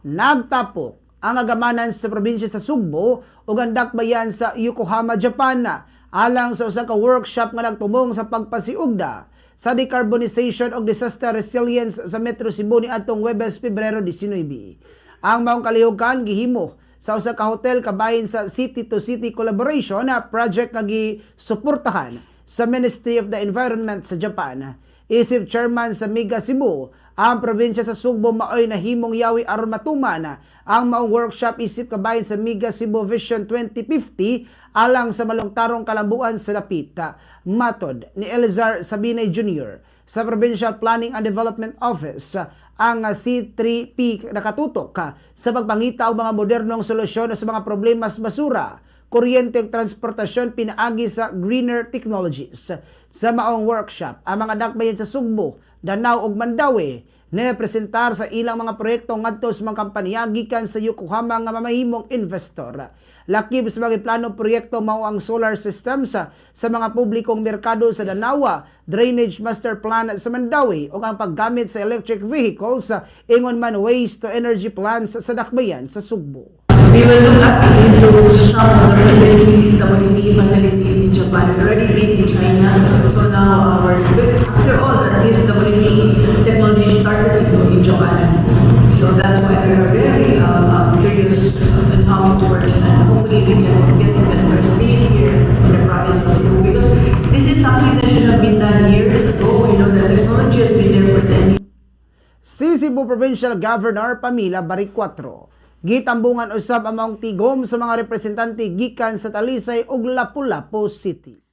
Nagtapok ang agamanan sa probinsya sa Sugbo ug ang dakbayan sa Yokohama, Japan, alang sa usa ka workshop nga nagtumong sa pagpasiugda sa decarbonization ug disaster resilience sa Metro Cebu niadtong Webes, Pebrero 19. Ang maong kalihukan gihimo sa usa ka hotel kabahin sa City to City Collaboration na project nga gisuportahan sa Ministry of the Environment sa Japan. Isip chairman sa Miga Cebu, ang probinsya sa Sugbo maoy nahimong yawi aron matuman ang maong workshop isip kabahin sa Miga Cebu Vision 2050 alang sa malungtarong kalambuan sa dapit. Matod ni Elzar Sabinay Jr. sa Provincial Planning and Development Office, ang C3P nakatutok sa pagpangita og mga modernong solusyon sa mga problema sa basura, kuryente ug transportasyon pinaagi sa greener technologies. Sa maong workshop, ang mga dakbayan sa Sugbo, Danao ug Mandaue na presentar sa ilang mga proyekto ngadto sa mga kampanya gikan sa Yokohama nga mamahimong investor. Lakip sa mga plano proyekto mao ang solar system sa mga publikong merkado sa Danawa, drainage master plan sa Mandaue ug ang paggamit sa electric vehicles, ingon man waste to energy plants sa dakbayan sa Sugbo. We will look at into some of the facilities, WTE facilities in Japan. We already did in China. So now our, after all, that this WTE technology started in Japan. So that's why we are very curious on how it works, and hopefully we can get investors, bring it here in the province of Cebu, because this is something that should have been done years ago. The technology has been there for 10 years. Si Cebu Provincial Governor Pamela Baricuatro gitambungan usab ang maong tigom sa mga representante gikan sa Talisay ug Lapu-Lapu City.